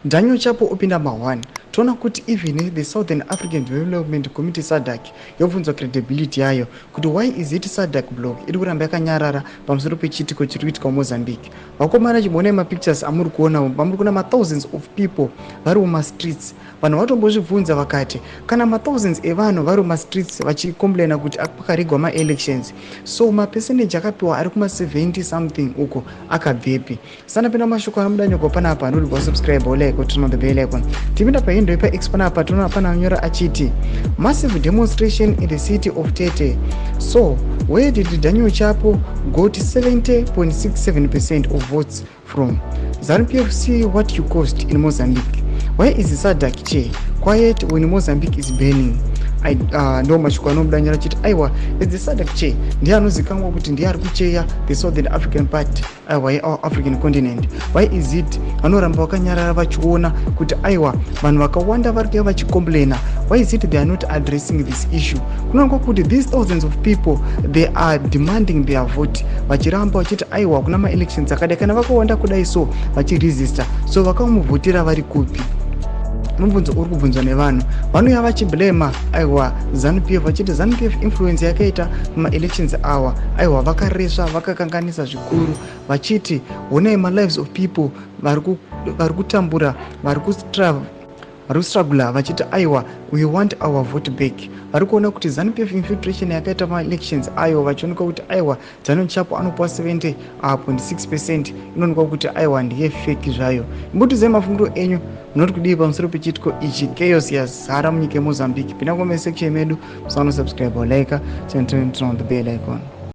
Daniel Chapo opinda ma1. Toona kuti even the Southern African Development Committee, SADC, yobvunzwa credibility yayo kuti why is it SADC bloc iri kuramba yakanyarara pamusoro pechiitiko chiri kuitika muMozambique. Vakomana, chimboonai mapictures amuri kuona pamuri kuona mathousands of people vari mumastreets. Vanhu vatombozvibvunza vakati kana mathousands evanhu vari mumastreets vachicomplaina kuti pakarigwa maelections, so mapercentage akapiwa ari kuma70 something uko akabvepi? Sanapinda mashoko anomuda panapa, anodibva subscribe, like, turn on the bell icon. Tipinda pahandle yepaX panapa, toona pana anyora achiti, "Massive demonstration in the city of Tete. So where did Daniel Chapo got 70.67% of votes from? ZANU-PF, see what you cost in Mozambique. Why is SADC chair quiet when Mozambique is burning?" Ndo mashoko anobuda nyora chiti aiwa, is the SADC chair ndiye anozikanwa kuti ndiye ari kucheya the Southern African part, aiwa, yeour African continent. Why is it vanoramba vakanyarara vachiona kuti aiwa, vanhu vakawanda vari kuya vachicomplaina? Why is it they are not addressing this issue? Kunoonekwa kuti these thousands of people, they are demanding their vote, vachiramba vachiti aiwa, kuna maelections akadai, kana vakawanda kudai so vachiresista, so vakamuvhotera vari kupi? Mubvunzo uri kubvunzwa nevanhu. Vanouya vachiblema aiwa ZANU-PF, vachiti ZANU-PF influence yakaita pamaelections awa, aiwa, vakaresva, vakakanganisa zvikuru, vachiti honai malives of people vari kutambura, vari kustrugula, vachiti aiwa, we want our vote back. Vari kuona kuti ZANU-PF infiltration yakaita maelections ayo, vachionekwa kuti aiwa, Daniel Chapo anopiwa 70.6%, inoonekwa kuti aiwa, ndiye fake zvayo. Imbotizai mafungiro enyu, munoti kudii pamusoro pechiitiko ichi? Chaos yazara munyika yeMozambique. Pinda comment section medu, musanosubscribe, like, turn on the bell icon.